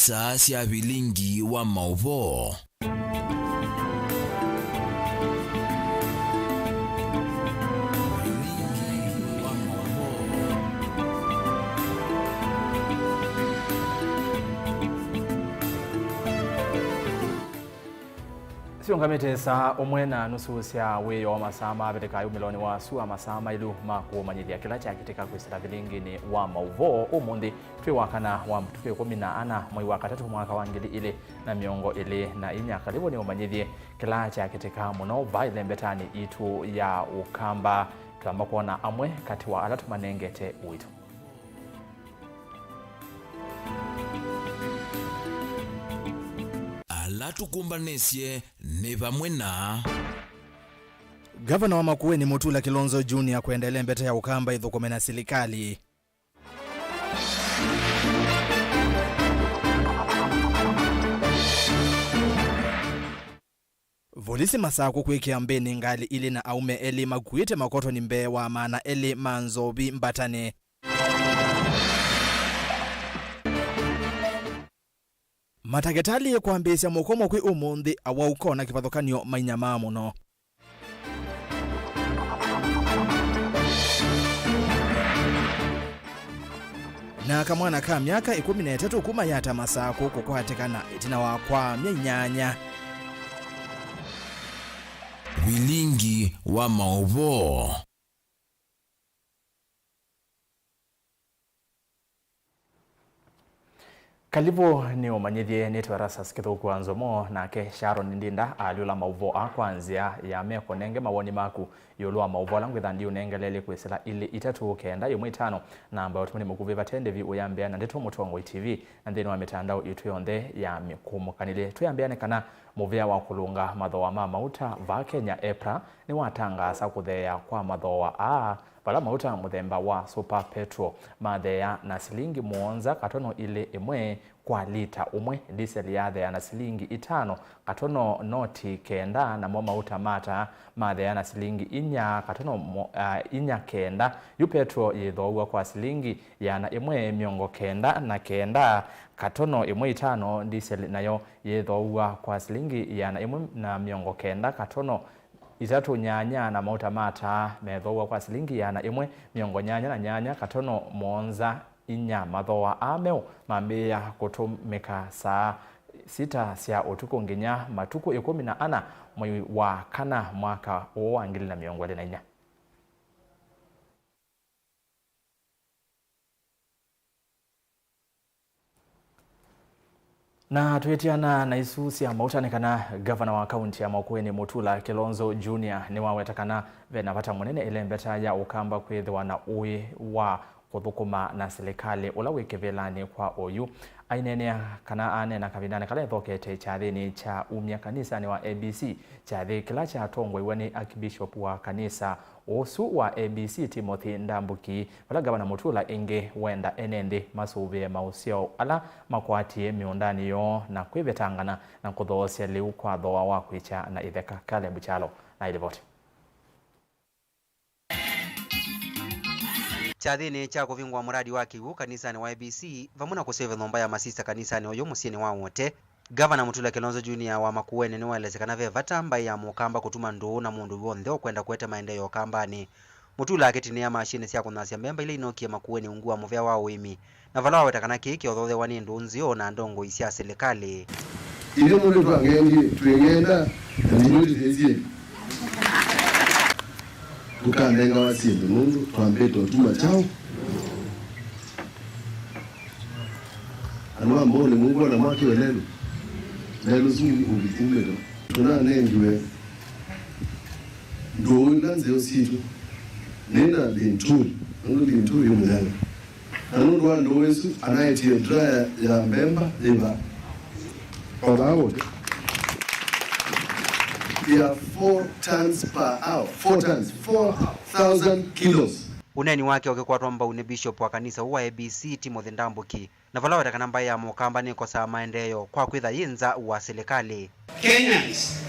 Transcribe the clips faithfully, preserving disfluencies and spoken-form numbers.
Saa sya vilingi wa maũvoo. Vilingi wa maũvoo. Siũngamĩte saa ũmwe na nusu sya wĩoo, masaa mavĩtĩka yumĩlonĩ wa sua, masaa maĩlu ma kũmanyĩthya kĩla kyakĩtĩka kwĩsĩla vilinginĩ wa maũvoo ũmũnthĩ. Twĩ wa kana wa matuku ĩkũmi na ana, mwei wa katatũ, mwaka wa ngili ilĩ na mĩongo ĩlĩ na inya. Kalĩvũ nĩũmanyĩthye kĩla kyakĩtĩka mũno vaa ĩlembetanĩ yitũ ya Ũkamba. Twamba kwona amwe katĩ wa ala tũmanengete ũito. Ala tũkũmbanĩsye nĩ vamwe na Gavana wa Makueni Mutula Kilonzo Junior kwenda ĩlembeta ya Ũkamba ĩthũkũme na silikalĩ. Volisi Masakũ kwĩkĩa mbĩnĩ ngalĩ ilĩ na aũme elĩ makuĩte makotoni mbee wa maana elĩ ma nzovi mbatane. Matakĩtalĩ kwambĩĩsya mũkomo kwĩ ũmũnthĩ, awau kona kĩvathũkany'o mainyamaa mũno. Na kamwana ka myaka ĩkũmi na ĩtatũ kuma Yatta Masakũ kũkwatĩkana ĩtina wa kwaa myei nyanya. Vilingi wa maũvoo. Kalĩvũ nĩũmanyĩthye. Nĩtwe Erastus Kĩthũku wa Nzomo, nake Sharon Ndinda alyũla maũvoo aa kwa nzĩa ya meko. Nenge mawoni maku ĩũlũ wa maũvoo ala ngwĩtha ndiũnengeleelye kwĩsĩla ilĩ itatũ kenda ĩmwe itano, namba ya ũtũmani mũkuvĩ vate ndĩvi ũyambĩa na ndeto Mũtongoi T V, na nthĩnĩ wa mĩtandao itũ yonthe ya mĩkũmũkanĩlye. Twĩambĩane kana mũvĩa wa kũlũnga mathooa ma mauta vaa Kenya, EPRA, nĩwatangaasa kũtheea kwa mathooa aa, vala mauta mũthemba wa super petrol matheea na silingi mũonza katono ilĩ ĩmwe kwa lita ũmwe, ndiseli yatheea na silingi itano katono noti kenda, namo mauta ma taa matheea na silingi inya katono mo-, ah, inya kenda. Yu petrol yĩthoow'a kwa silingi ĩana ĩmwe mĩongo kenda na kenda katono ĩmwe itano, ndiseli nayo yĩthoow'a kwa silingi ĩana ĩmwe na mĩongo kenda katono itatũ nyanya, na mauta ma taa methooaw'a kwa silingi ĩana ĩmwe mĩongo nyanya na nyanya katono mũonza inya. Mathooa aa meũ mambĩĩa kũtũmĩka saa sita sya ũtukũ nginya matukũ ĩkũmi na ana mwei wa kana mwaka ũũ wa ngili na mĩongo ĩlĩ na inya. Na twĩtiana na isu sya mauta nĩ kana ngavana wa kaunti ya Makueni Mutula Kilonzo Junior nĩwaweta kana ve na vata mũnene ĩlembeta ya Ũkamba kwĩthĩwa na ũĩ wa kũthũkũma na silikalĩ ũla wĩ kĩvĩlanĩ kwa oyu. Aineenea kana aneena kavindanĩ kala ĩthokete kyathĩnĩ kya umya kanisanĩ wa A B C, kyathĩ kĩla kyatongoiwe nĩ Archbishop wa kanisa ũsu wa A B C Timothy Ndambuki, vala Ngavana Mutula ĩngĩ wenda ene nthĩ masũvĩe maũsyao ala makwatie mĩũndanĩ yoo na kwĩvetangana na kũthoosya lĩu kwa thooa wa kwĩkya na itheka. Caleb Kyalo na ĩlivoti. Kyathĩnĩ kya kũvingũa mũradi wa kĩw'ũ kanisanĩ wa A B C, vamwe na kũseve nyũmba ya masista kanisanĩ ũyũ mũsyĩnĩ wa Wote, Ngavana Mutula Kilonzo Junior wa Makueni nĩwaelesye kana ve vata mbaĩ ya Mũkamba kũtuma ndũũ na mũndũ w'onthe ũkwenda kũete maendeeo Ũkambanĩ. Mutula akĩtinĩa mashinĩ sya kũnyasya mbemba ila inokie Makueni ungu wa mũvea wa ũĩmi, na vala waweta kana kĩĩ kĩothoothewa nĩ ndũũ nzeo na ndongoi sya silikalĩ. Ithyĩ mũndũ twang'endie, twĩng'enda, na nĩmwĩtĩkĩsye. Tũkanengawa syĩndũ nũndũ twambĩte ũtuma kyaũ. Andũ ma Mboni mũkwona mwakĩwe lelũ. Lelũ su umĩte. Tũnanengiwe ndũũ ila nzeo sitũ. Nĩna linturi, nũndũ linturi mũthenya. Na nũndũ wa ndũũ ĩsu, anaetie dryer ya mbemba ĩva. Ola wote. They are four tons per hour. Four tons. Four thousand kilos. Ũneeni wake ũkĩkwatwa mbau nĩ Bishop wa kanisa ũũ wa A B C, Timothy Ndambuki, na vala weta kana mbaĩ ya Mũkamba nĩkosaa maendeeo kwa kwĩtha yĩ nza wa silikalĩ. Kenyans,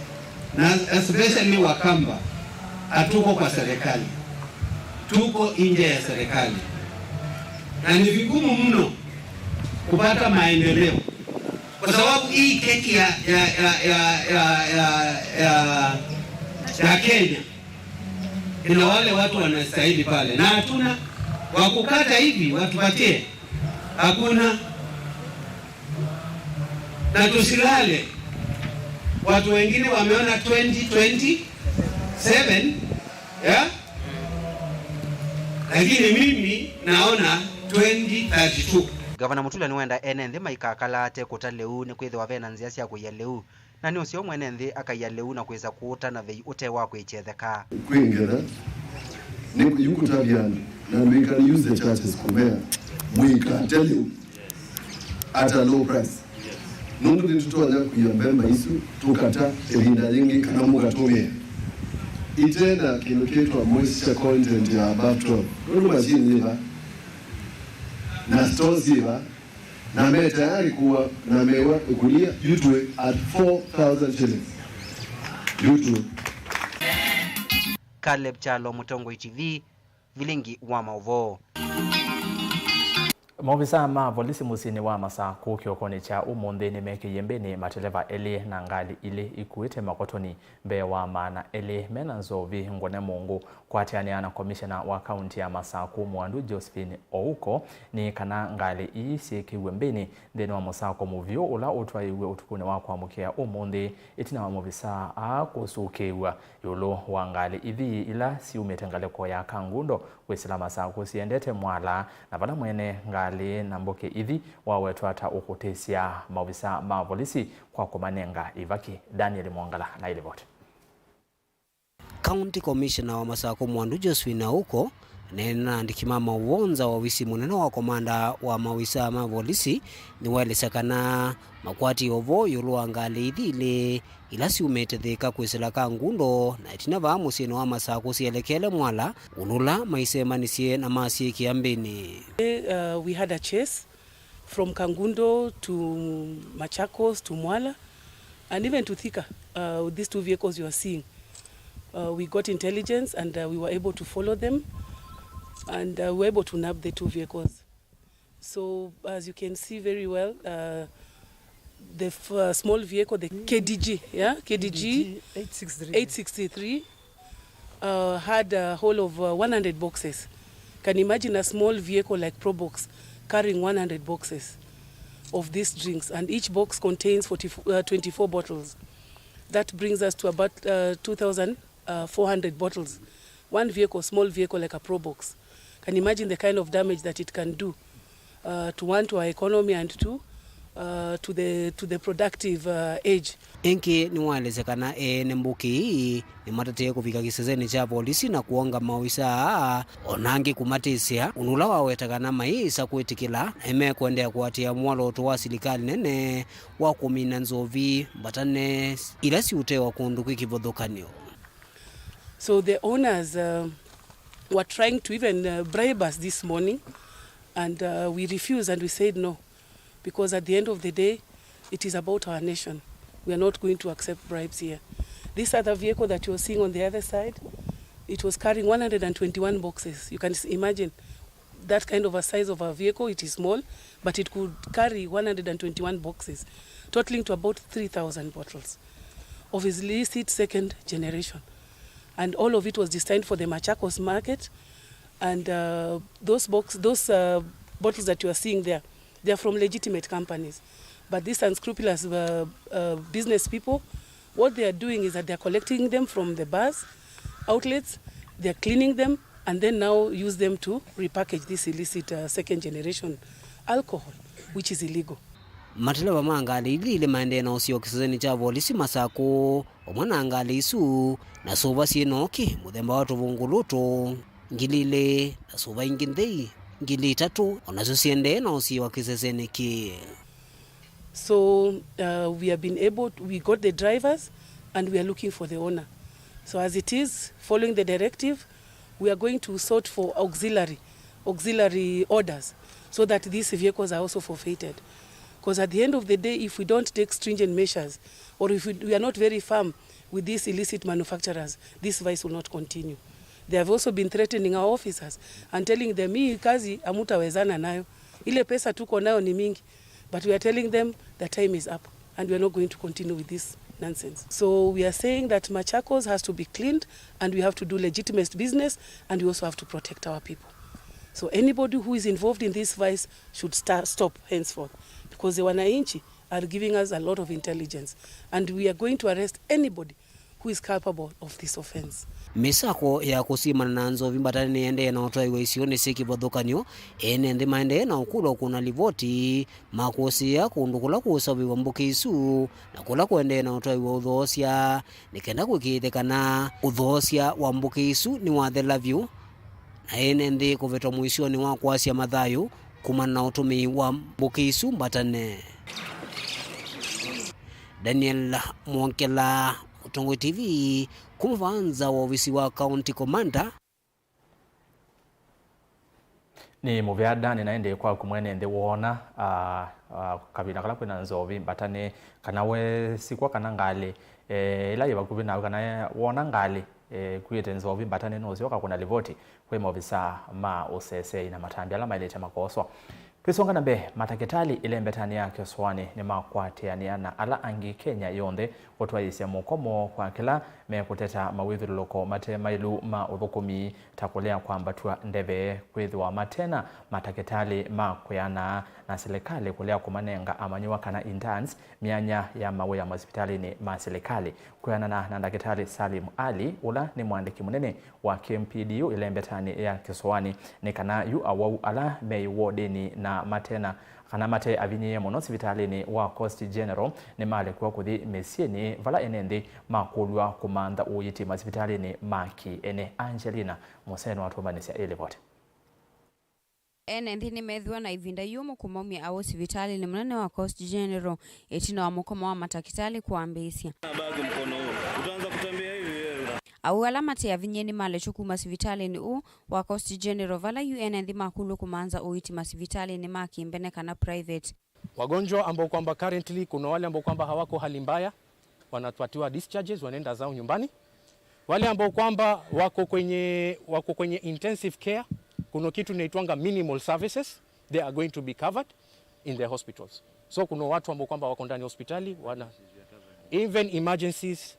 na especially Wakamba, hatuko kwa serikali. Tuko nje ya serikali. Na ni vigumu mno kupata maendeleo Kwa sababu hii keki ya, ya, ya, ya, ya, ya, ya Kenya ina wale watu wanastahili pale, na hatuna wa kukata hivi watupatie, hakuna. Na tusilale, watu wengine wameona twenty twenty-seven, yeah? Lakini mimi naona twenty thirty-two. Ngavana Mutula nĩwenda ene nthĩ maikakalate kũta lĩu nĩkwĩthĩwa ve na nzĩa sya kũia lĩu, na nĩ ũseo mwene nthĩ akaia lĩu na kwĩsa kũũta na vei ũte wa kwĩkyetheka. Kwĩ ngetha, nĩ yu kũtavya andũ, na we can use the churches kũmea, mũikate lĩu at a low price. Nũndũ nĩtũtonya kũia mbemba isu, tũkata ĩvinda yĩngĩ kana mũkatũmĩa. Ite na kĩndũ kĩtwa moisture content ya above twelve. Nũndũ machine yĩva, na stores yĩva, na me tayari kuwa na mewa ĩkunia yutwe at four thousand shillings. Yutwe. Caleb Kyalo, Mũtongoi T V, Vilingi wa Maũvoo. Maovisaa ma volisi mũsyĩnĩ wa Masakũ kĩokonĩ kya ũmũnthĩ nĩmekĩie mbĩnĩ mateleva elĩ na ngalĩ ilĩ ikuĩte makotoni mbee wa maana elĩ mena nzovi ngũne mũngũ. Kũatĩanĩa na komishena wa kaunti ya Masakũ Mwandu Josephine Ouko, nĩ kana ngalĩ ii syĩkĩw'e mbĩnĩ nthĩnĩ wa mũsako mũvyũ ũla ũtwaĩiw'e ũtukũnĩ wa kwamũkĩa ũmũnthĩ, ĩtina wa maovisaa aa kũsũkĩĩw'a ĩũlũ wa ngalĩ ithii ila syumĩte ngalĩko ya Kangundo kwĩsĩla Masakũ siendete Mwala, na vala mwene ngalĩ na mbũkĩ ithi wawetwa ta ũkũtĩsya maovisaa ma volisi kwa kũmanenga ivaki. Daniel Mwongala na ĩlivoti. County Commissioner wa Masakũ Mwandu Josephine Ouko, nene na andĩki ma maũvoo nza wa ovisi mũnene wa komanda wa maovisaa ma volisi, nĩwaelesya kana makwatĩe ũvoo ĩũlũ wa ngalĩ ithi ilĩ ila syumĩte Thĩka kwĩsĩla Kangundo na ĩtina vaa mũsyĩnĩ wa Masakũ syelekele Mwala, ũndũ ũla maisemanisye na masyĩkĩa mbĩnĩ. Uh, we had a chase from Kangundo to Machakos to Mwala, and even to Thika, uh, with these two vehicles you are seeing. Uh, we got intelligence and, uh, we were able to follow them, and, uh, we were able to nab the two vehicles. So, as you can see very well, uh, the f-, uh, small vehicle, the K D G, yeah, K D G eight sixty-three, uh, had a whole of, uh, one hundred boxes. Can you imagine a small vehicle like Probox carrying one hundred boxes of these drinks, and each box contains forty, uh, twenty-four bottles? That brings us to about, uh, two thousand four hundred bottles. One vehicle, small vehicle like a Probox. Can you imagine the kind of damage that it can do, uh, to, one, to our economy, and two, uh, to the, to the productive, uh, age. Ĩngĩ nĩwaelesya kana ene mbũkĩ ii nĩmatatĩe kũvika kĩsesenĩ kya volisi na kũonga maovisaa aa, o na angĩ kũmatĩsya, ũndũ ũla waweta kana mayĩsa kwĩtĩkĩla na nĩmekũendeea kũatĩĩa mwolooto wa silikalĩ nene wa kũmina nzovi mbatane ila siũtewa kũndũ kwĩ kĩvathũkany'o. So the owners, uh, were trying to even, uh, bribe us this morning, and, uh, we refused and we said no, because at the end of the day, it is about our nation. We are not going to accept bribes here. This other vehicle that you're seeing on the other side, it was carrying one hundred and twenty-one boxes. You can s-, imagine that kind of a size of a vehicle, it is small, but it could carry one hundred and twenty-one boxes, totaling to about three thousand bottles of illicit second generation. And all of it was destined for the Machakos market. And, uh, those box, those, uh, bottles that you are seeing there, they are from legitimate companies. But these unscrupulous, uh, uh, business people, what they are doing is that they are collecting them from the bars, outlets, they are cleaning them, and then now use them to repackage this illicit, uh, second generation alcohol, which is illegal. Mateleva ma ngalĩ ilĩ ilĩ maendee na ũseo kĩsesenĩ kya volisi Masakũ vamwe na ngalĩ isu, na sũva syĩ na ũkĩ mũthemba wa tũvũngũlũ tũ ngili ilĩ, na sũva ingĩ nthei ngili itatũ, o nasyo siendee na ũsiĩwa kĩsesenĩ kĩĩ. So, uh, we have been able, we got the drivers and we are looking for the owner. So as it is, following the directive, we are going to sort for auxiliary, auxiliary orders so that these vehicles are also forfeited. 'Cause at the end of the day, if we don't take stringent measures or if we, we are not very firm with these illicit manufacturers, this vice will not continue. They have also been threatening our officers and telling them, "Hii kazi hamutawezana nayo. Ile pesa tuko nayo ni mingi." But we are telling them the time is up and we are not going to continue with this nonsense. So we are saying that Machakos has to be cleaned and we have to do legitimate business and we also have to protect our people. So anybody who is involved in this vice should sta- stop henceforth, because the wananchi are giving us a lot of intelligence and we are going to arrest anybody who is culpable of this offense. Mĩsako ya kũsimana na nzovi mbatane nĩendee na ũtwaĩwa isionĩ syĩ kĩvathũkany'o, ene nthĩ maendee na ũkũlwa kũna livoti ma kũsĩĩa kũndũ kũla kũũseũvĩw'a mbũkĩ isu na kũla kũendee na ũtwaĩwa ũthoosya, nĩ kenda kũĩkĩĩthya kana ũthoosya wa mbũkĩ isu nĩwathela vyũ, na ene nthĩ kũvetwa mũisyonĩ wa kwasya mathayũ kumana na ũtũmĩi wa mbũkĩ isu mbatane. Daniel Mwongela, Mũtongoi T V, kuma vaa nza wa ovisi wa County Commander. Nĩ mũvea Dani na ĩndĩ kwaku mwene nthĩ woona, ah, ah, kavinda kala kwĩna nzovi mbatane, kana wesikwa kana ngalĩ, eh, ĩla yĩ vakuvĩ naku, kana woona ngalĩ, eh, kuĩte nzovi mbatane, nũsyoka kũna livoti kwĩ maovisa ma ũseseei na matambya ala maĩlĩte makoswa. Twĩsonga na mbee, matakĩtalĩ ĩlembetanĩ ya Kĩsũanĩ nĩmakwatĩanĩa na ala angĩ Kenya yonthe kũtwaĩĩsya mũkomo kwa kĩla mekũteta mawĩthyũlũlũko mate maĩlu ma ũthũkũmi, ta kũlea kwambatw'a ndeve, kwĩthĩwa matena matakĩtalĩ ma kwĩanaa na silikalĩ, kũlea kũmanenga amanyĩw'a kana interns myanya ya mawĩa masivitalĩnĩ ma silikalĩ. Kwĩanana na Ndakĩtalĩ Salim Ali, ũla nĩ mũandĩki mũnene wa K M P D U ĩlembetanĩ ya Kĩsũanĩ, nĩ kana yu awau ala me iwodĩnĩ na matena kana mate avinyĩĩe mũno sivitalĩnĩ wa Coast General nĩmalekwa kũthi mĩsyĩnĩ vala ene nthĩ makũlw'a kũmantha ũiiti masivitalĩnĩ ma kĩ-ene. Angelina Mũsee nĩwatũmbanĩsya ĩ livoti. Ene nthĩ nĩmethĩwa na ĩvinda yũmũ kũmaumya awau sivitalĩnĩ mũnene wa Coast General ĩtina wa mũkomo wa matakĩtalĩ kwambĩĩsya. Awau ala mate avinyĩe nĩmalekwa kuma sivitalĩnĩ ũũ wa Coast General, vala yu ene nthĩ makũlw'a kũmantha ũiiti masivitalĩnĩ ma kĩmbene kana private. Wagonjwa ambao kwamba currently kuna wale ambao kwamba hawako hali mbaya, wanapatiwa discharges, wanaenda zao nyumbani. Wale ambao kwamba wako kwenye, wako kwenye intensive care, kuna kitu inaitwanga minimal services, they are going to be covered in the hospitals. So kuna watu ambao kwamba wako ndani ya hospitali, wana, even emergencies,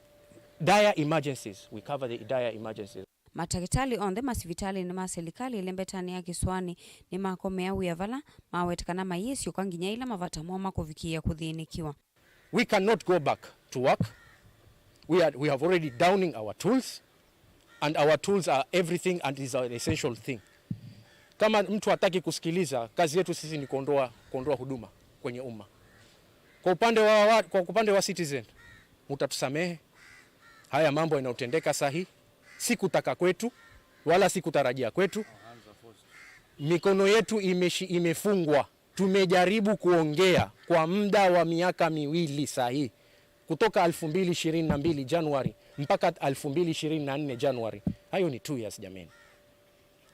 dire emergencies, we cover the dire emergencies. Matakĩtalĩ onthe masivitalĩnĩ ma silikalĩ ĩlembetanĩ ya Kĩsũanĩ nĩmakomea wĩa vala maweta kana mayĩsyoka nginya ĩla mavata moo makũvikĩĩa kũthĩnĩkĩwa. We cannot go back to work. We are, we have already downing our tools, and our tools are everything and is an essential thing. Kama mtu hataki kusikiliza, kazi yetu sisi ni kuondoa, kuondoa huduma kwenye umma. Kwa upande wa, wa, kwa upande wa Citizen, mtatusamehe. Haya mambo yanayotendeka sahi, si kutaka kwetu, wala si kutarajia kwetu. Mikono yetu imeshi-, imefungwa. Tumejaribu kuongea kwa muda wa miaka miwili sahi, kutoka elfu mbili ishirini na mbili January mpaka elfu mbili ishirini na nne January. Hayo ni two years, jameni.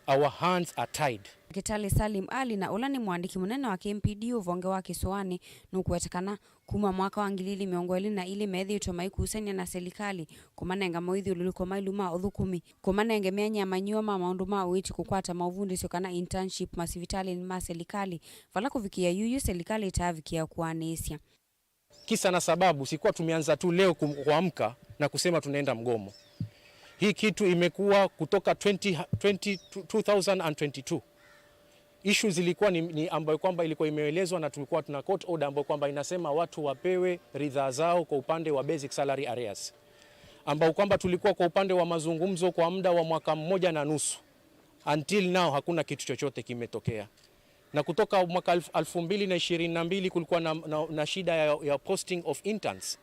Our hands are tied. Ndakĩtalĩ Salim Ali, na ũla nĩ mũandĩki mũnene wa K M P D U ũvonge wa Kĩsũanĩ, nũkũweta kana kuma mwaka wa ngili ili mĩongo ĩlĩ na ilĩ methĩĩtwe maikusany'a na silikalĩ, kũmanenga mawĩthyũlũlũko maĩlu ma ũthũkũmi, kũmanenge myanya ya manyĩw'a ma maũndũ ma ũiiti, kũkwata maũvundĩsyo kana internship masivitalĩnĩ ma silikalĩ, vala kũvikĩĩa yuyu silikalĩ ĩtaavikĩa kũanĩĩsya. Kisa na sababu, sikuwa tumeanza tu leo kum-, kuamka na kusema tunaenda mgomo. Hii kitu imekuwa kutoka twenty, twenty, two thousand and twenty-two. Issues ilikuwa ni, ni ambayo kwamba ilikuwa imeelezwa na tulikuwa tuna court order ambayo kwamba inasema watu wapewe ridhaa zao kwa upande wa basic salary arrears. Ambao kwamba tulikuwa kwa upande wa mazungumzo kwa muda wa mwaka mmoja na nusu. Until now hakuna kitu chochote kimetokea. Na kutoka mwaka alf-, alfu mbili na ishirini na mbili kulikuwa na, na, na shida ya, ya posting of interns.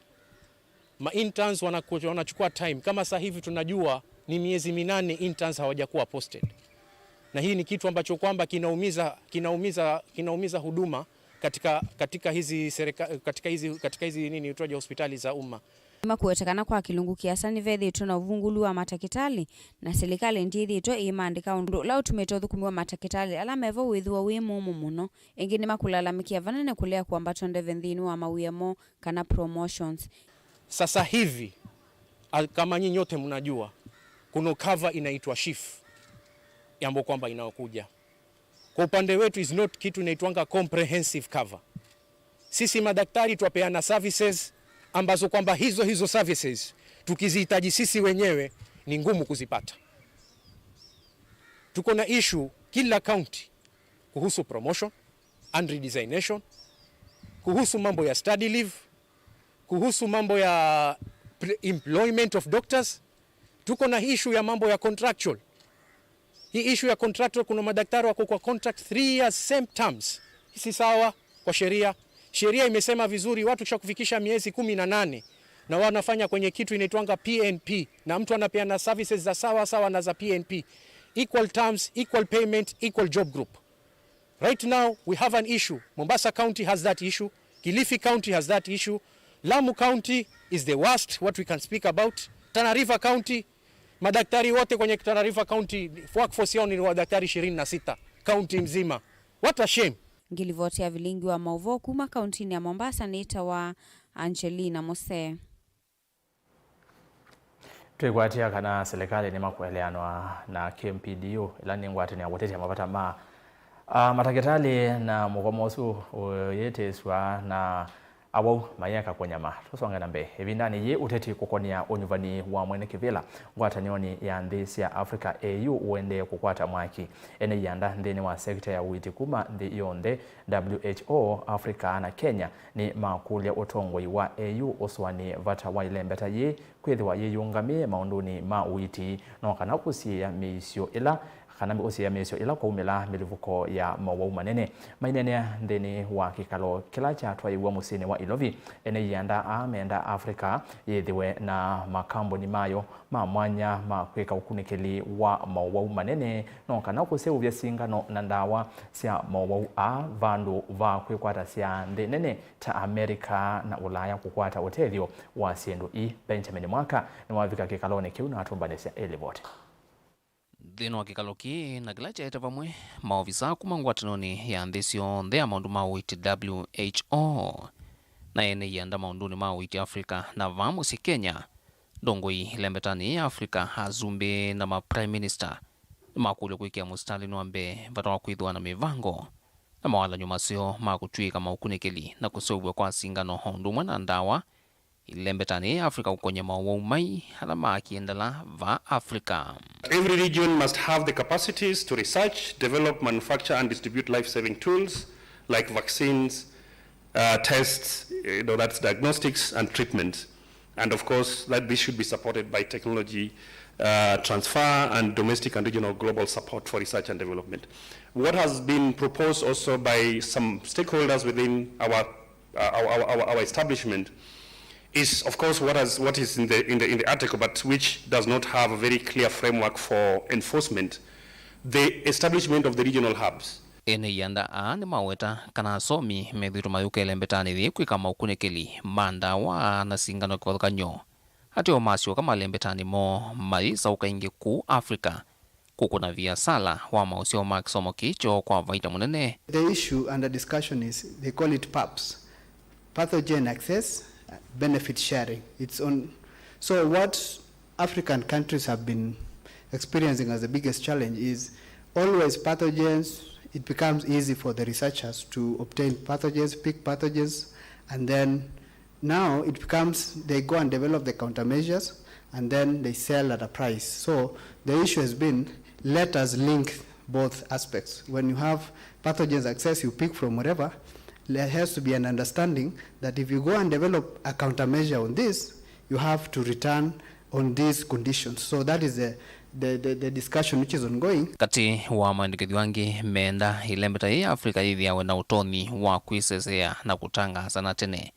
Ma interns wanaku-, wanachukua time. Kama sasa hivi tunajua ni miezi minane interns hawajakuwa posted. Na hii ni kitu ambacho kwamba kinaumiza, kinaumiza, kinaumiza huduma katika, katika hizi serika-, katika hizi, katika hizi nini, itwaje, hospitali za umma. Nĩmakũweta kana kwa kĩlungu kĩasa nĩvethĩĩtwe na ũvungũlu wa matakĩtalĩ, na silikalĩ ndĩthĩĩtwe ĩimandĩka, ũndũ ũla ũtumĩte ũthũkũmi wa matakĩtalĩ ala me vo wĩthĩwa wĩ mũmũ mũno. Ĩngĩ nĩmakũlalamĩkĩa vanene kũlea kũambatwa ndeve nthĩnĩ wa mawĩa moo kana promotions. Sasa hivi, al-, kama nyinyi nyote mnajua, kuna cover inaitwa SHIF, ambayo kwamba inayokuja. Kwa upande wetu is not kitu inaitwanga comprehensive cover. Sisi madaktari twapeana services ambazo kwamba hizo hizo services tukizihitaji sisi wenyewe ni ngumu kuzipata. Tuko na issue kila county kuhusu promotion and redesignation, kuhusu mambo ya study leave, kuhusu mambo ya pre- employment of doctors. Tuko na issue ya mambo ya contractual. Hii issue ya contractual, kuna madaktari wako kwa contract three years, same terms. Hii si sawa kwa sheria. Sheria imesema vizuri, watu kisha kufikisha miezi kumi na nane na wanafanya kwenye kitu inaitwanga P N P, na mtu anapeana services za sawa sawa na za P N P, equal terms, equal payment, equal job group. Right now we have an issue. Mombasa County has that issue. Kilifi County has that issue. Lamu County is the worst, what we can speak about. Tana River County, madaktari wote kwenye Tana River County, workforce yao ni madaktari ishirini na sita county mzima. What a shame. Ngilivoti ya vilingi wa mauvoo kuma kauntinĩ ya Mombasa nĩtawa Angelina Mose. Twĩkwatĩa kana silikalĩ nĩmakũeleanwa na K M P D U, ĩla nĩ ngwatanĩo ya kũtetya mavata ma, a, matakĩtalĩ na mũgomo ũsu ũyĩtĩsw'a na awau mayĩeka kũnyama. Tũsonge na mbee ĩvindanĩ yĩĩ, ũteti kũkonĩa ũnyuvani wa mwene kĩvĩla ngwatanĩonĩ ya nthĩ sya Africa, A U, ũendee kũkwata mwaki. Ene ianda nthĩnĩ wa sekita ya ũiiti kuma nthĩ yonthe, W H O, Africa na Kenya, nĩmakũlya ũtongoi wa A U ũsũanĩe vata wa ĩlembeta yĩĩ kwĩthĩwa yĩyũngamĩe maũndũnĩ ma ũiiti, no kana kũsiĩĩa mĩisyo ĩla, kana ũsiĩĩa mĩisyo ĩla kwaumĩla mĩlivũko ya mowau manene. Maineenea nthĩnĩ wa kĩkalo kĩla kyatwaĩĩw'a mũsyĩnĩ wa Ilovi, ene ianda aa menda Africa yĩthĩwe na makambuni mayo ma mwanya ma kwĩka ũkunĩkĩli wa mowau manene, no kana kũseũvya singano na ndawa sya mowau aa vandũ va kwĩkwatasya nthĩ nene ta America na Ũlaya kũkwata ũtethyo wa syĩndũ ii. Benjamin Mwaka nĩwavika kĩkalonĩ kĩu na atũmbanĩsya ĩlivoti. Nthĩnĩ wa kĩkalo kĩĩ na kĩla kyaete vamwe maovisa kuma ngwatanĩonĩ ya nthĩ syonthe ya maũndũ ma ũiiti, W H O, na ene ianda maũndũnĩ ma ũiiti Africa na vaa mũsyĩ Kenya, ndongoi ĩlembetanĩ ya Africa, asumbĩ na ma prime minister nĩmakũlw'a kwĩkĩa mũsitalĩnĩ wa mbee vata wa kwĩthĩwa na mĩvango na mawalany'o maseo ma kũtw'ĩĩka maũkunĩkĩli na kũseũvw'a kwa singano o ũndũ ũmwe na ndawa ĩlembetanĩ ya Africa kũkony'a mowau mai ala makĩendela vaa Africa. Every region must have the capacities to research, develop, manufacture and distribute life-saving tools like vaccines, uh, tests, you know, that's diagnostics and treatment. And of course, that this should be supported by technology uh, transfer and domestic and regional global support for research and development. What has been proposed also by some stakeholders within our, uh, our, our, our, our establishment is, of course, what, has, what is in the, in, the, in the article, but which does not have a very clear framework for enforcement, the establishment of the regional hubs. Ene ianda aa nĩmaweta kana asomi methĩĩtwe mayũka ĩlembetanĩ yĩĩ kwĩka maũkunĩkĩli ma ndawa na singano kĩvathũkany'o. Ateo masyoka malembetanĩ moo mayĩsaũka ĩngĩ kũu Africa kũkũna viasala wa maũseo ma kĩsomo kĩĩ kyoo kwa vaita mũnene. The issue under discussion is, they call it PAPS, pathogen access, uh, benefit sharing. It's on. So what African countries have been experiencing as the biggest challenge is always pathogens, it becomes easy for the researchers to obtain pathogens, pick pathogens, and then now it becomes they go and develop the countermeasures and then they sell at a price. So the issue has been, let us link both aspects. When you have pathogens access, you pick from wherever, there has to be an understanding that if you go and develop a countermeasure on this, you have to return on these conditions. So that is the, the, the, the discussion which is ongoing. Katĩ wa maendekethyo angĩ, meenda ĩlembeta yĩĩ ya Africa yĩthĩawe na ũtonyi wa kwĩsesea na kũtangaasa na tene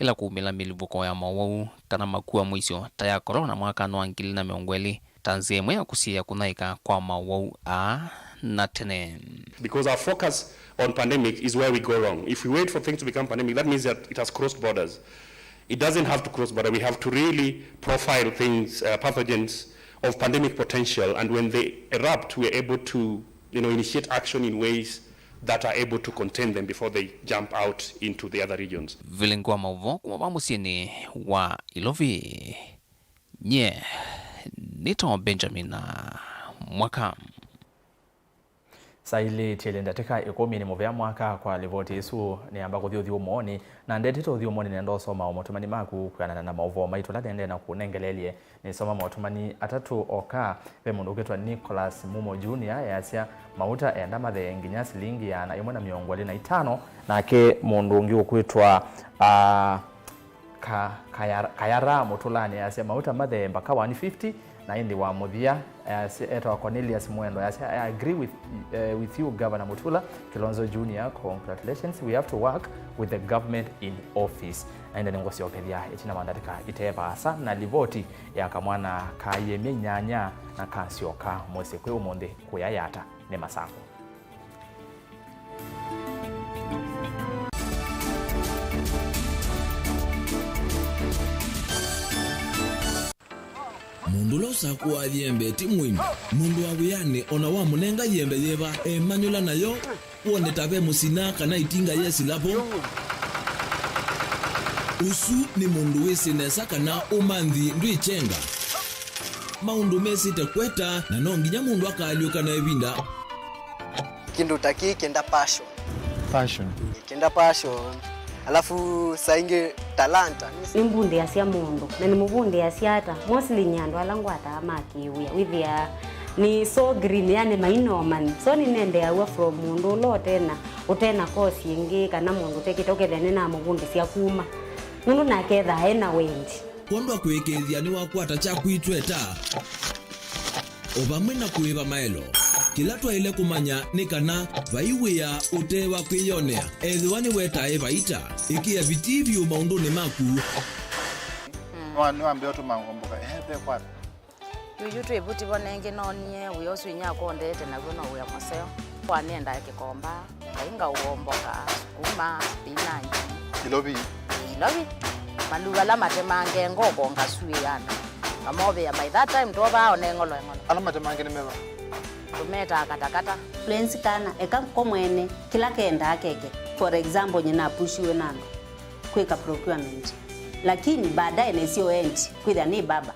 ĩla kwaumĩla mĩlivũko ya mowau kana makua mũisyo ta ya corona mwakanĩ wa ngili na mĩongo ĩlĩ, ta nzĩa ĩmwe ya kũsiĩĩa kũnyaĩĩka kwa mowau aa na tene. Because our focus on pandemic is where we go wrong. If we wait for things to become pandemic, that means that it has crossed borders. It doesn't have to cross border. We have to really profile things, uh, pathogens of pandemic potential, and when they erupt, we are able to, you know, initiate action in ways that are able to contain them before they jump out into the other regions. Vilingi wa maũvoo kuma va mũsyĩnĩ wa Ilovi, nyie nĩtawa Benjamin Mwaka. Saa ilĩ tiele ndatĩka ĩkũmi nĩ mũvea mwaka kwa livoti ĩsu. Nĩamba kũthi ũthyũmũonĩ, na ndetĩte ũthyũmũonĩ nenda ũsoma o motũmani maku kwĩanana na maũvoo maitũ ala nĩendee na kũnengeleelye. Nĩsoma motũmani atatũ oka. Ve mũndũ ũkwĩtwa Nicholas Mumo Junior easya mauta enda mathee nginya silingi ĩana ĩmwe na mĩongo ĩlĩ na itano, nake mũndũ ũngĩ ũkwĩtwa, ah, Ka-, Kayara, Kayara Mũtũlanĩ easya mauta mathee mbaka one fifty, na ĩndĩ wa mũthya easya, etawa Cornelius Mwendo easya, "I agree with, eh, with you, Governor Mutula. Kilonzo Junior, congratulations. We have to work with the government in office." Na ĩndĩ nĩngũsyokethya ĩtina wa ndatĩka ite vaasa na livoti ya kamwana kaaie myei nyanya na kasyoka mũsyĩ kwĩ ũmũnthĩ kũya Yata nĩ Masaku. Mũndũ ũla ũsakũaa yembe ti mũĩmi. Mũndũ wa wĩanĩ o na wamũnenga yembe yĩva, emanyũla nayo, wone ta ve mũsina kana ĩtinga yesĩla vo. Ũsu nĩ mũndũ wĩsĩ nesa kana ũmanthi ndwĩkyenga. Maũndũ mesĩte kweta, na no nginya mũndũ akaalyũka na ĩvinda. Kĩndũ ta kĩĩ kĩenda passion. Passion. Kĩenda passion. Alafu saa ingĩ talanta. Nĩmbundĩasya mũndũ, na nĩmũvundĩasya ata? Mostly nĩ andũ ala ngwataa ma kĩwĩa. Wĩthĩaa nĩ so green, yani mainomani. So nĩnendeeaw'a from mũndũ ũla ũtena, ũtena course ĩngĩ, kana mũndũ ũtekĩte, ũkethĩa nĩnamũvundĩsya kuma. Nũndũ nake ethaa ena wendi. Kwondwa kũĩkĩĩthya nĩwakwata kyaku itweta. O vamwe na kũĩva maelo, kĩla twaĩle kũmanya nĩ kana vai wĩa ũte wa kwĩyonea. Ethĩwa nĩwetae vaita, ĩkĩa vitii vyũ maũndũnĩ maku. Nĩwa-, nĩwambĩa ũtũma ngomboka, ehe, tekwata. Yuyu twĩ vuti vo nengĩ noonie wĩa ũsu inyia akũndete naw'o no wĩa mũseo. Kwa nĩendaa kĩkomba. Ngai ngaũomboka, sukuma, spinach. Ilovi. Ilovi. Maluu ala matemange ngoko ngasuĩana. Ngamovĩa by that time twovaa one ng'olo eng'olo. Ala matemange nĩ meva? Tũmetaa katakata. Influence kana eka ko mwene kĩla kendaa keke. For example, nyina apushiwe na andũ kwĩka procurement. Lakini baadaye nesio endi kwĩthĩa nĩ baba.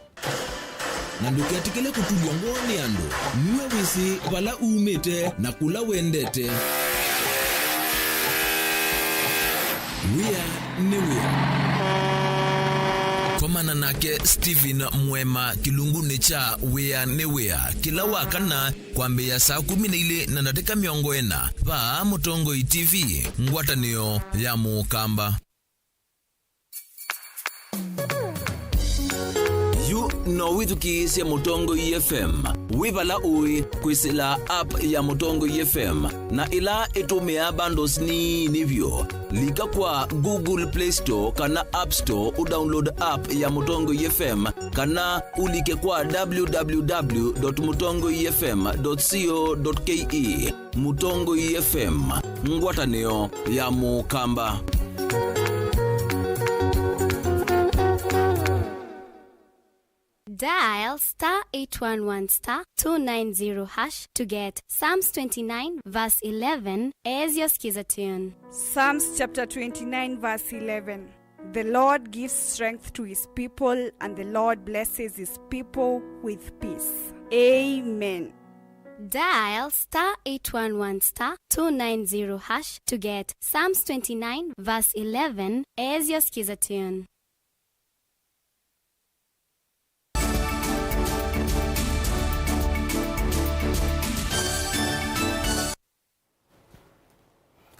Na ndũketĩkĩle kũtulw'a ngoo nĩ andũ. Nue wĩsĩ vala umĩte na kũla wendete. Wĩa nĩ wĩa. Komana nake Stephen Mwema kĩlungunĩ kya Wĩa nĩ Wĩa kĩla wa kana kwambĩĩa saa kũmi na ilĩ na ndatĩka mĩongo ĩna vaa Mũtongoi T V, ngwatanĩo ya Mũkamba. Yu no wĩthukĩĩsye Mũtongoi F M wĩ vala ũĩ kwĩsĩla app ya Mũtongoi F M, na ĩla ĩtũmĩaa bundles nini vyũ. Lika kwa Google Play Store kana App Store ũdownload app ya Mũtongoi F M, kana ũlike kwa w w w dot mũtongoi f m dot co dot k e. Mũtongoi F M, ngwatanĩo ya Mũkamba. Dial star eight one one star two nine zero hash to get Psalms twenty-nine verse eleven as your skiza tune. Psalms chapter twenty-nine verse eleven. The Lord gives strength to his people, and the Lord blesses his people with peace. Amen. Dial star eight one one star two nine zero hash to get Psalms twenty-nine verse eleven as your skiza tune.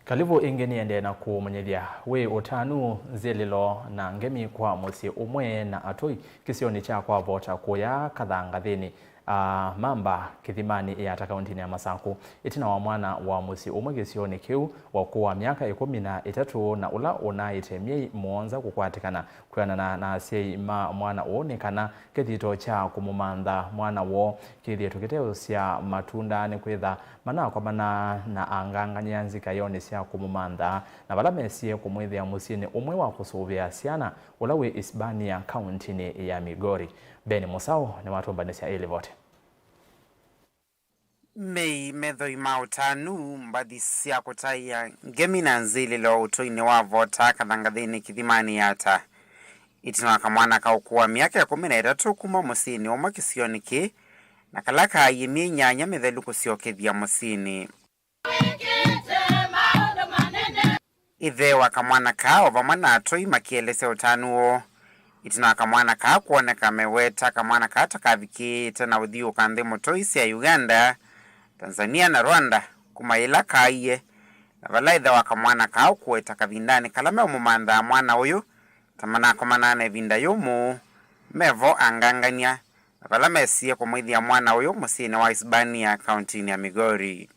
Kalivũ ĩngĩ nĩendee na kũmanyĩthya wĩ ũtanu, nzĩlĩlo, na ngemi kwa mũsyĩ ũmwe na atũi kĩsionĩ kya kwa Vota kũya Kathangathĩnĩ, a, Mamba, Kĩthimanĩ, Yata, kaũntĩnĩ ya Masakũ. Ĩtina wa mwana wa mũsyĩ ũmwe kĩsionĩ kĩu wa ũkũũ wa myaka ĩkũmi na ĩtatũ na ũla ũnaaĩte myei mũonza kũkwatĩkana, kwĩanana na asyai ma mwana ũũ, nĩ kana kĩthito kya kũmũmantha mwana woo kĩthĩe tũkĩteũsya matunda, nĩkwĩtha manakomana na angangany'a nzikaĩonĩ sya kũmũmantha, na vala mesie kũmwĩthĩa mũsyĩnĩ ũmwe wa kũsũvĩa syana ũla wĩ Hispania, kaũntĩnĩ ya Migori. Ben Mũsaũ nĩwatũmbanĩsya ĩ livoti. Mei methoi ma ũtanu, mbathi sya kũtaĩa, ngemi na nzĩlĩlo ũtũinĩ wa Vota Kathangathĩnĩ Kĩthimanĩ Yata. Ĩtina wa kamwana ka ũkũũ wa myaka ĩkũmi na ĩtatũ kuma mũsyĩnĩ ũmwe kĩsionĩ kĩĩ, na kala kaaie myei nyanya mĩthelu kũsyokethya mũsyĩnĩ. Ĩthe wa kamwana kaa o vamwe na atũi makĩelesya ũtanu woo. Ĩtina wa kamwana kaa kwoneka meweta kamwana kaa ta kavikĩĩte na ũthiũũka nthĩ mũtũi sya Uganda, Tanzania na Rwanda kuma yĩla kaaie, na vala ĩthe wa kamwana kaa ũkũeta kavindanĩ kala meũmũmanthaa mwana ũyũ ta manakomanaa na ĩvinda yũmũ, me vo angangany'a, na vala mesie kũmwĩthĩa mwana ũyũ mũsyĩnĩ wa Hispania, kauntinĩ ya Migori.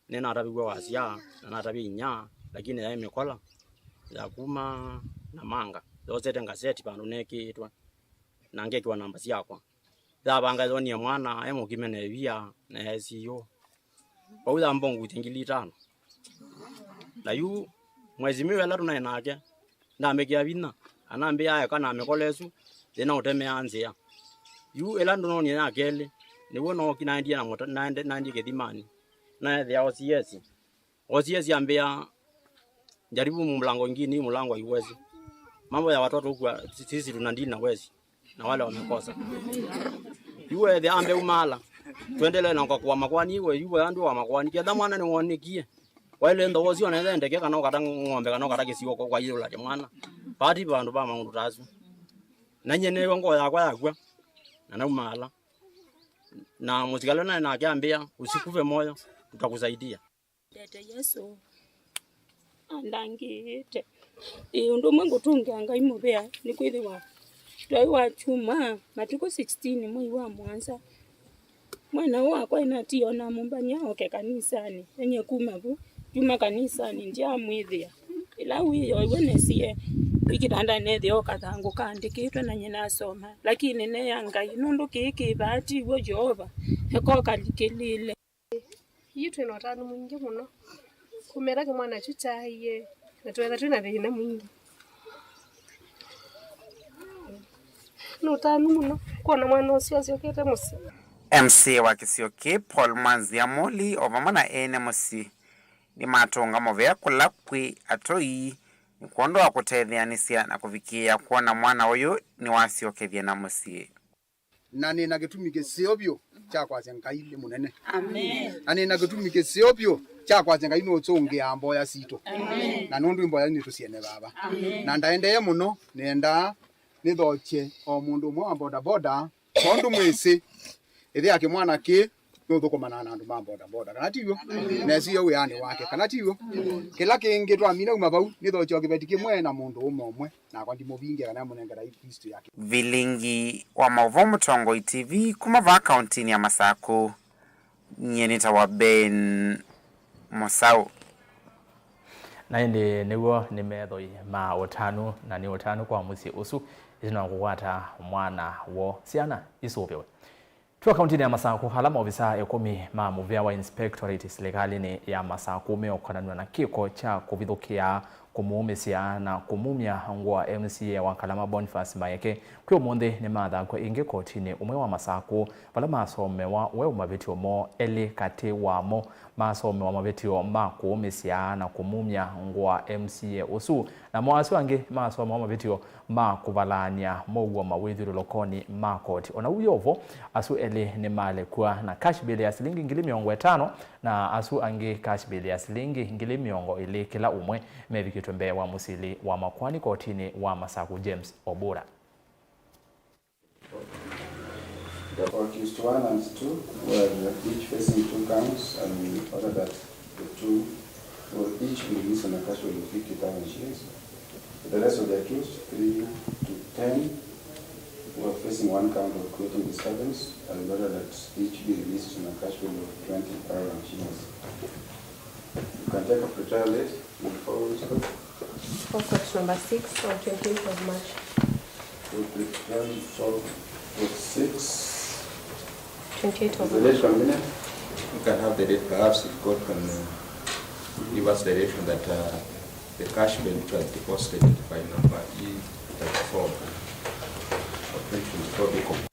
Nĩnatavĩw'e wasya, na natavya inyia, lakini yaĩ mĩkola ya kuma Namanga. Yosete ngaseti vandũ neekĩĩtwe, na ngekĩwa namba syakwa. Yavanga yonie mwana e mũkime na ĩvia, na eesi yu. Vau yamba ũngutya ngili itano. Na yu mwezi mĩu ĩla tũnaĩ nake, ndamĩkĩa vinya, anambĩa eka na mĩkola ĩsu yĩna ũtemea nzĩa. Yu ĩla ndũnonie ya kelĩ, nĩw'o nooki naendie na mũta-, naende-, naendie kĩthimanĩ, naethĩa O C S. O C S ambĩa, "Jaribu mlango ingine, hii mlango haiwezi. Mambo ya watoto huku, sisi tunadili na wezi na wale wamekosa." Yu ethĩa ambe umala, twendelee na ũkakua makwani iwe, yu andũ wa makwani. Ketha mwana nĩwonekie, waĩle nthovo sio nethĩa ndeke kana ũkata ng'ombe kana ũkata kĩsiwa kwa, kwa yĩũla kya mwana. Pati vandũ va maũndũ ta asu. Na nyie nĩwe ngoo yakwa yakw'a, na naumala. Na mũsikalĩ naye nake ambĩa, "Usikufe moyo, tutakusaidia." Ndete Yesũ andangĩĩte. Ĩĩ, ũndũ ũmwe ngũtũngĩa Ngai mũvea nĩkwĩthĩwa twaĩ wa kyumwa, matukũ sixteen mwei wa mũonza, mwana ũũ wakwa ĩnationa mũmbany'a oke kanisanĩ. Enye kuma vu, yuma kanisanĩ, ndyamwĩthĩa. Ĩla wĩyoiwe nesie wĩ kĩtandanĩ, neethĩa o kathangũ kaandĩkĩtwe na nyie nasoma. Lakini neea Ngai, nũndũ kĩĩ kĩ vaa ti w'o Yeova, eka ũkalikĩlĩĩle. Yu twĩ na ũtanu mwingĩ mũno kumĩla kĩmwana kyu kyaaie, na twĩtha twĩ na thĩna mwingĩ. Nĩ ũtanu mũno kwona mwana ũsu asyokete mũsyĩ. M C A wa kĩsio kĩĩ, Paul Mwanzia Muli, o vamwe na ene mũsyĩ, nĩmatũnga mũvea kũla kwĩ atũi nĩ kwondũ wa kũtetheanĩsya na kũvikĩĩa kwona mwana ũyũ nĩwasyokethya na mũsyĩ. Na nĩ na kĩtumi kĩseo vyũ kya kwasya Ngai nĩ mũnene. Amen. Na nĩ na kĩtumi kĩseo vyũ kya kwasya Ngai nũũsũngĩaa mboya sitũ. Amen. Na nũndũ mboya nĩ tũsyene Vava. Amen. Na ndaendee mũno, nĩendaa nĩthokye o mũndũ ũmwe wa bodaboda, tondũ mwĩsĩ, ĩthe ya kĩmwana kĩ nũthũkũmanaa na andũ ma bodaboda, kana ti w'o? Amen. Na ĩsu yo wĩanĩ wake, kana ti w'o? Amen. Kĩla kĩngĩ twamina uma vau, nĩthokye o kĩveti kĩmwe na mũndũ ũme ũmwe. Nakwa ndimũvingĩa kana mũnengera Kristo yake. Vilingi wa maũvoo Mũtongoi T V kuma vaa kauntinĩ ya Masakũ, nyie nĩtawa Ben Mũsaũ. Na ĩndĩ nĩw'o nĩ methoi ma ũtanu, na nĩ ũtanu kwa mũsyĩ ũsu, ĩtina wa kũkwata mwana woo. Syana isũvĩwe. Twĩ kauntinĩ ya Masakũ, ala maovisaa ĩkũmi ma mũvĩa wa inspectorate silikalĩnĩ ya Masakũ meũkonanw'a na kĩko kya kũvithũkĩa, kũmũũmĩsya na kũmumya ngũa M C A wa Kalama Boniface Maeke. Kwĩ ũmũnthĩ nĩmathakw'a ĩngĩ kotinĩ ũmwe wa Masakũ, vala masomewa weũ mavĩtyo moo, elĩ katĩ wamo masomewa mavĩtyo ma kũũmĩsya na kũmumya ngũa M C A ũsu, namo asu angĩ masomewa mavĩtyo ma kũvalaany'a mow'o mawĩthyũlũlũkonĩ ma koti. O na ũu wĩ o vo, asu elĩ nĩmalekw'a na cash bail ya silingi ngili mĩongo ĩtano, na asu angĩ cash bail ya silingi ngili mĩongo ĩlĩ kĩla ũmwe, mevikĩtwe mbee wa mũsili wa makoani kotinĩ wa Masakũ, James Obura. The accused one and two were each facing two counts, and we order that the two will each be released on a cash bail of fifty thousand shillings. The rest of the accused, three to ten, who are facing one count of creating disturbance, and we order that each be released on a cash bail of twenty thousand shillings. You can take a pretrial date. Four court number six on twenty-eighth of March. Court number six. Twenty-eighth of March. Is the date convenient? You can have the date, perhaps, if court can, uh, give us direction that, uh, the cash bail which was deposited by number E thirty-four of twenty twenty-four be com-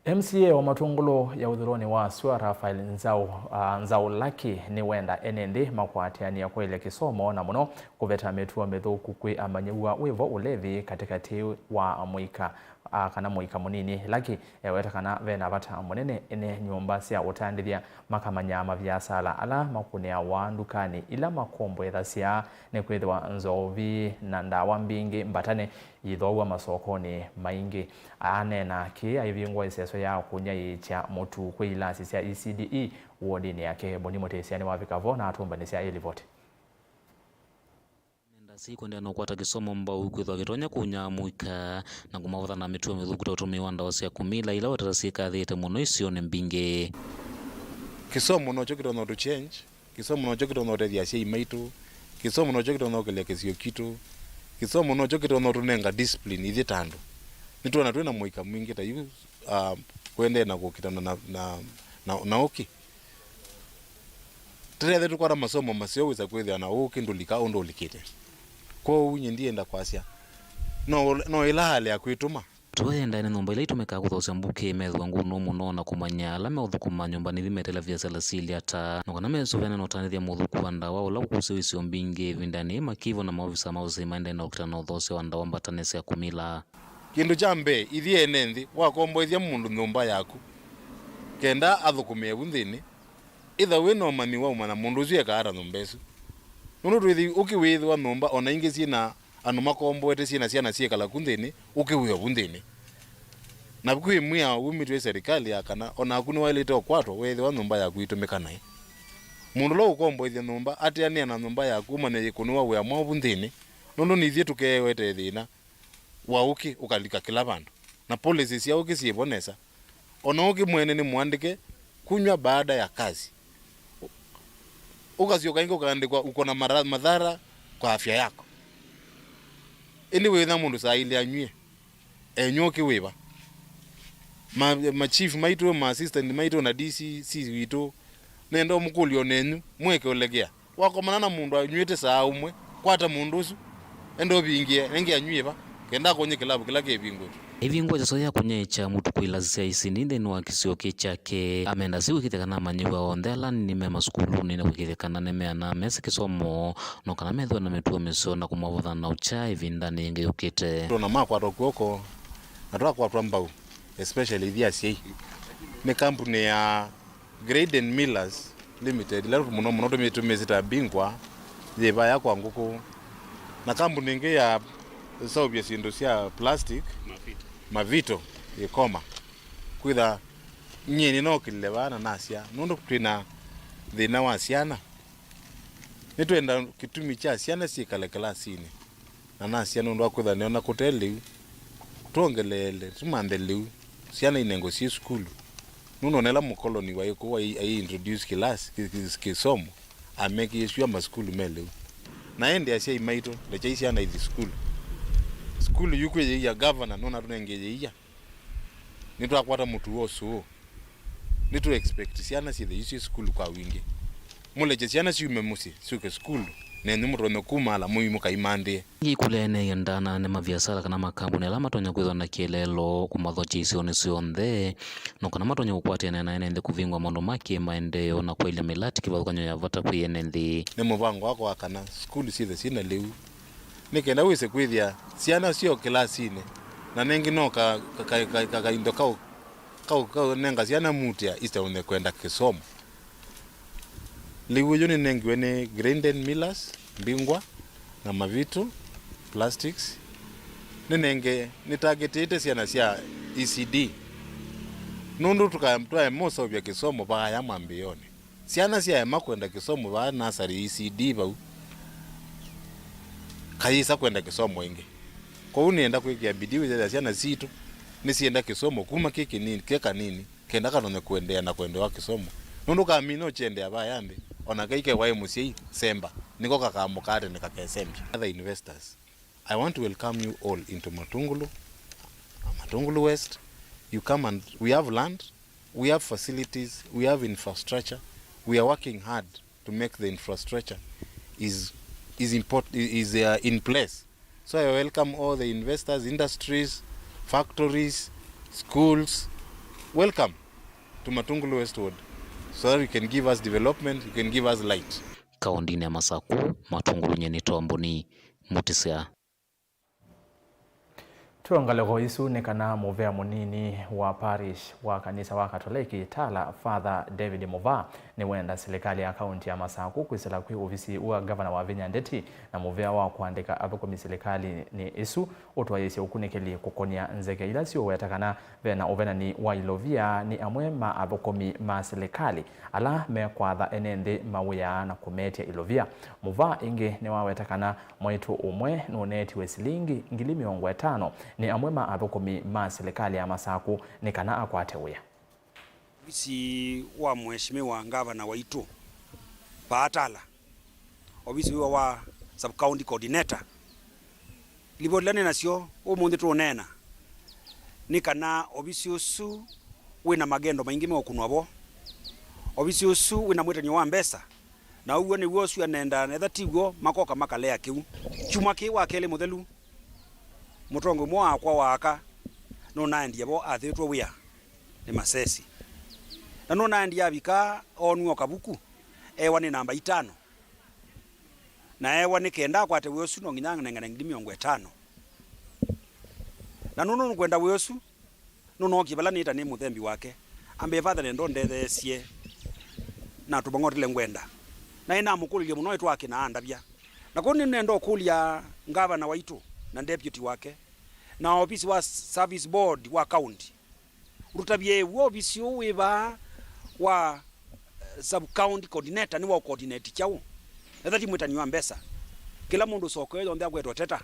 M C A wa Matũngũlũ ya ũthũĩlonĩ wa sua, Raphael Nzau, ah, Nzau Lucky, nĩwenda ene nthĩ makwatĩanĩa kwaĩlya kĩsomo na mũno kũveta mĩtuo mĩthũku kwĩ amanyĩw'a wĩ vo ũlevi katĩkatĩ wa mũika. a kana mũika mũnini. Lucky eweta kana ve na vata mũnene ene nyũmba sya ũtandĩthya makamanya maviasala ala makũnĩawa ndukanĩ ila makomboethasya, nĩkwĩthĩwa nzovi na ndawa mbingĩ mbatane yĩthooaw'a masokonĩ maingĩ. Aneena kĩĩ aivingwa ĩseso ya kũnyaĩĩkya mũtu kwĩ ilasi sya E C D E wodinĩ yake. Boni Mũtĩsya nĩwavika vo na atũmbanĩsya ĩ livoti. Nenda syai kũendeea na ũkwata kĩsomo mbau kwĩthwa kĩtonya kũnyaa mũika na kũmavũtha na mĩtuo mĩthũku ta ũtũmĩi wa ndawa sya kũmila ila wetata syĩkathĩĩte mũno isionĩ mbingĩ. Kĩsomo nokyo kĩtonya ũtũ change, kĩsomo nokyo kĩtonya ũtethya asyai maitũ, kĩsomo nokyo kĩtonya ũkĩlya kĩsio kitũ, kĩsomo nokyo kĩtonya ũtũnenga discipline ithyĩ ta andũ. Nĩtwona twĩ na mũika mwingĩ ta yu, ah, kũendeea na kũkitana na, na, na, na ũkĩ. Tũtethye tũkwata masomo maseo wĩsa kwĩthĩa na ũkĩ ndũlika ũndũ ũlikĩte. Kwoou nyie ndienda kwasya no, no ĩla hali ya kwĩtũma. Tũendae nĩ nyũmba ila itũmĩkaa kũthoosya mbũkĩ methĩwa ngũnũ mũno na kũmanya ala meũthũkũma nyũmbanĩ ithi metela viasala syĩlĩ ata, no kana mesũvene na ũtandĩthya mũthũku wa ndawa ũla ũkũsĩ wĩsio mbingĩ ĩvindanĩ ĩĩ makĩvo na maovisa ma ũsei maendae na ũkitana na ũthoosya wa ndawa mbatane sya kũmila. Kĩndũ kya mbee, ithyĩ ene nthĩ, wakomboethya mũndũ nyũmba yaku kenda athũkũmĩe vu nthĩnĩ, ĩtha wĩ na ũmanyi wa ũmanya mũndũ ũsu ekaa ata nyũmba ĩsu. Nũndũ twĩthĩ ũkĩ wĩĩthĩwa nyũmba o na ingĩ syĩ na andũ makomboete syĩ na syana syĩkala ku nthĩnĩ, ũkĩ wĩ o vu nthĩnĩ. Na kwĩ mwĩao wumĩtw'e ĩ serikali ya kana o naku nĩwaĩlĩte ũkwatwa weethĩwa nyũmba yaku ĩitũmĩka naĩ. Mũndũ ũla ũkomboethya nyũmba, atĩanĩa na nyũmba yaku ũmanye yĩkũnĩwa wĩa mwaũ vu nthĩnĩ, nũndũ nithyĩ tũkeewete thĩna wa ũkĩ ũkalika kĩla vandũ, na policy sya ũkĩ syĩ vo nesa. O na ũkĩ mwene nĩ mũandĩke kunywa baada ya kazi. Ũkasyoka ĩngĩ ũkaandĩkwa uko na mara-, madhara kwa afya yako. Ĩndĩ wĩw'ĩtha mũndũ saa ilĩ anyw'ie, enywa ũkĩ wĩva? Ma, ma chief maitũ, ma assistant maitũ na D C C witũ, nenda ũmũkũlya o nenyu, mweke ũlegea. Wakomana na mũndũ anyw'ĩte saa ũmwe, kwata mũndũ ũsu, enda ũvingĩe, nenge anyw'ĩe va, kenda akony'e kĩlavu kĩla kĩvingũtwe. Ĩvingwa ĩseso ya kũnyaĩĩkya mũtu kwĩ ilasi sya E C D E nthĩnĩ wa kĩsio kĩ kyake. Amenda si kwĩkĩthya kana amanyĩw'a onthe ala anini me masukulunĩ na kwĩkĩthya kana nĩmeanaa mesĩ kĩsomo, no kana methĩwe na mĩtuo mĩseo na kũmavũtha na ũkya ĩvindanĩ yĩngĩ yũkĩte. Tũna makwatwa kw'oko, na twakwatwa mbau, especially ithyĩ asyai, nĩ kambunĩ ya Graydon Millers Limited, ĩla mũno mũno tũmĩ-, tũmĩsĩ ta Bingwa, yĩ vaya kwa ngũkũ, na kambuni ĩngĩ ya ũseũvya syĩndũ sya plastic, Mavito, Mavito, ĩkoma. Kwĩtha nyie nĩnookĩlile vaa na nasya, nũndũ twĩ na thĩna wa syana, nĩtwenda kĩtumi kya syana syĩkale kĩlasinĩ. Na nasya nũndũ wa kwĩthwa nĩona kũte lĩu, twongeleele, tũmanthe lĩu, syana inengwe syĩ sukulu. Nũndũ ona ĩla mũkoloni waĩ kũu ai, ai introduce kĩlasi, kĩ-, kĩ-, kĩsomo, amekĩie syũa masukulu me lĩu. Na ĩndĩ asyai maitũ, lekyai syana ithi sukulu. Sukulu yu kwĩ yĩia, governor nũnatũnengie yĩia. Nĩtwakwata mũtuo ũsu. Nĩtũ expect syana syĩthe yu syĩ sukulu kwa wingĩ. Mũlekye syana syume mũsyĩ, syũke sukulu, nenyu mũtonye kumaala mũi mũkaimantĩe. Ĩngĩ ĩkũlyo ene ĩendaa na ene maviasala kana makambuni ala matonya kwĩthwa na kĩeleelo kũmathokya isionĩ syonthe, no kana matonya kũkwatĩanĩa na ene nthĩ kũvingũa maũndũ ma kĩ-maendeeo na kwaĩlya mĩlati kĩvathũkany'o ya vata kwĩ ene nthĩ. Nĩ mũvango wakwa wa kana sukulu syĩthe syĩ na lĩu, nĩ kenda wĩse kwĩthĩa syana syĩ o kĩlasinĩ, na nengĩ no ka, ka, ka, ka, ka, kaindo kau, kau, kaunenga syana mutia isitaũnye kwenda kĩsomo. Lĩu ũyũ nĩnengiwe nĩ Graydon Millers, Mbingwa, na Mavitu Plastics. Nĩnenge, nĩtargetĩte syana sya E C D. Nũndũ tũka-, twaema ũseũvya kĩsomo vaaya mwambĩĩonĩ. Syana syaema kwenda kĩsomo vaa nasarĩ, E C D vau, kayĩsa kwenda kĩsomo ĩngĩ. Kwoou nĩenda kwĩkĩa bidii wĩthĩa syana sitũ nĩsyenda kĩsomo kuma kĩ kĩnini, ke kanini, kenda katonye kũendeea na kwendewa kĩsomo. Nũndũ kamina ũkyendea vaya nthĩ, ona kai ke waĩ mũsyai, semba, nĩko kakamũkaa tene kakesembya. Other investors. I want to welcome you all into Matungulu, Matungulu West. You come and we have land, we have facilities, we have infrastructure. We are working hard to make the infrastructure is, is import-, is, uh, in place. So I welcome all the investors, industries, factories, schools. Welcome to Matungulu West Ward so that you can give us development, you can give us light. Kaũndĩnĩ ya Masakũ, Matungulu, nyie nĩ Tomboni Mutisya. Twĩ ngalĩko isu nĩ kana mũvea mũnini wa parish wa kanisa wa Katoleki Tala, Father David Muvaa, nĩwenda silikalĩ ya kaunti ya Masaku kwĩsĩla kwĩ ovisi wa ngavana wa vinya ndeti na mũvea wa kũandĩka athũkũmi silikalĩnĩ ĩsu ũtwaĩĩsye ũkunĩkĩli kũkony'a nzeke ila syũweta kana ve na ũvenani wa ilovia nĩ amwe ma athũkũmi ma silikalĩ ala mekwatha ene nthĩ mawĩa na kũmetya ilovia. Muvaa ĩngĩ nĩwaweta kana mwaitũ ũmwe nũneetiwe silingi ngili mĩongo ĩtano nĩ amwe ma athũkũmi ma silikalĩ ya Masaku nĩ kana akwate wĩa. Ovisi wa Mheshimiwa Ngavana waitũ, Paatala, ovisi wĩwa wa Sub County Coordinator. Livoti ila nĩ nasyo ũmũnthĩ tũũneena nĩ kana ovisi ũsu wĩ na magendo maingĩ meũkunwa vo. Ovisi ũsu wĩ na mwĩtanĩo wa mbesa, na ũw'o nĩw'o ũsu anenda, na ethĩwa ti w'o, makoka makalea kĩu. Kyumwa kĩĩ wa kelĩ mũthelu, mũtongoi ũmwe wakwa wa aka nũnaendie vo athĩtwe wĩa nĩ masesi. Na nũnaendie avika oonw'a o kavuku, ewa nĩ namba itano. Na ewa nĩ kenda akwate wĩa ũsu no nginya anengane ngili mĩongo ĩtano. Na nũndũ nũkwenda wĩa ũsu, nũnookie vala nĩta nĩ mũthembi wake. Ambĩa, "Father, nenda ũndetheesye na tũmang'otele ngwenda." Na nĩnamũkũlilye mũno ĩtwakĩ na andavya. Na kũu nĩnenda ũkũlya ngavana waitũ na deputy wake na ovisi wa service board wa county. Ũtũtavye, w'o ovisi ũũ wĩ vaa wa, eh, sub county coordinator nĩ wa coordinate kyaũ? Etha ti mwĩtani wa mbesa. Kĩla mũndũ soko ĩyo yonthe akwetwa teta.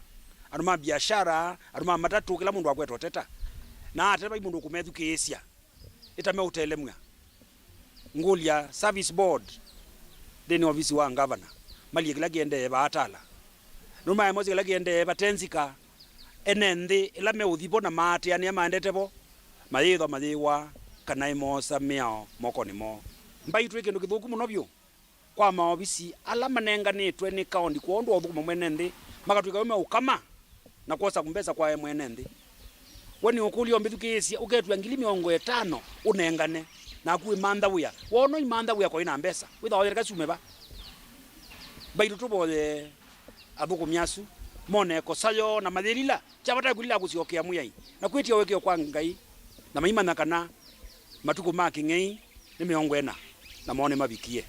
Andũ ma biashara, andũ ma matatũ, kĩla mũndũ akwetwa teta. Na atete vai mũndũ ũkũmethukĩĩsya. Ĩta meũtelemw'a. Ngũlya service board nthĩnĩ wa ovisi wa ngavana, malie kĩla kĩendee vaa Tala. Nũmaemosya kĩla kĩendee vate nzika, ene nthĩ ĩla meũthi vo na maatĩanĩa maendete vo, mayĩthwa mayĩwa kana ĩmoosa mĩao mokonĩ moo. Mbaitũ ĩ kĩndũ kĩthũku mũno vyũ kwa maovisi ala manenganĩtwe nĩ kaũnti kwondũ wa ũthũkũma mwene nthĩ, makatw'ĩka yu meũkama na kwosa mbesa kwa e mwene nthĩ. We nĩ ũkũlya ũmbĩthukĩĩsye, ũketw'a ngili mĩongo ĩtano ũnengane, naku wĩmantha wĩa. Woona ũimantha wĩa kwaĩ na mbesa, wĩthwa wathĩlĩka syume va? Mbaitũ tũvoye athũkũmi asu mone ĩkosa yoo na mayĩlila. Kya vata kũlila kũsyokeea Mwĩai na kwĩtya ũĩkĩĩo kwa Ngai, na maimanya kana matukũ ma kĩng'ei nĩ mĩongo ĩna, na moo nĩmavikie.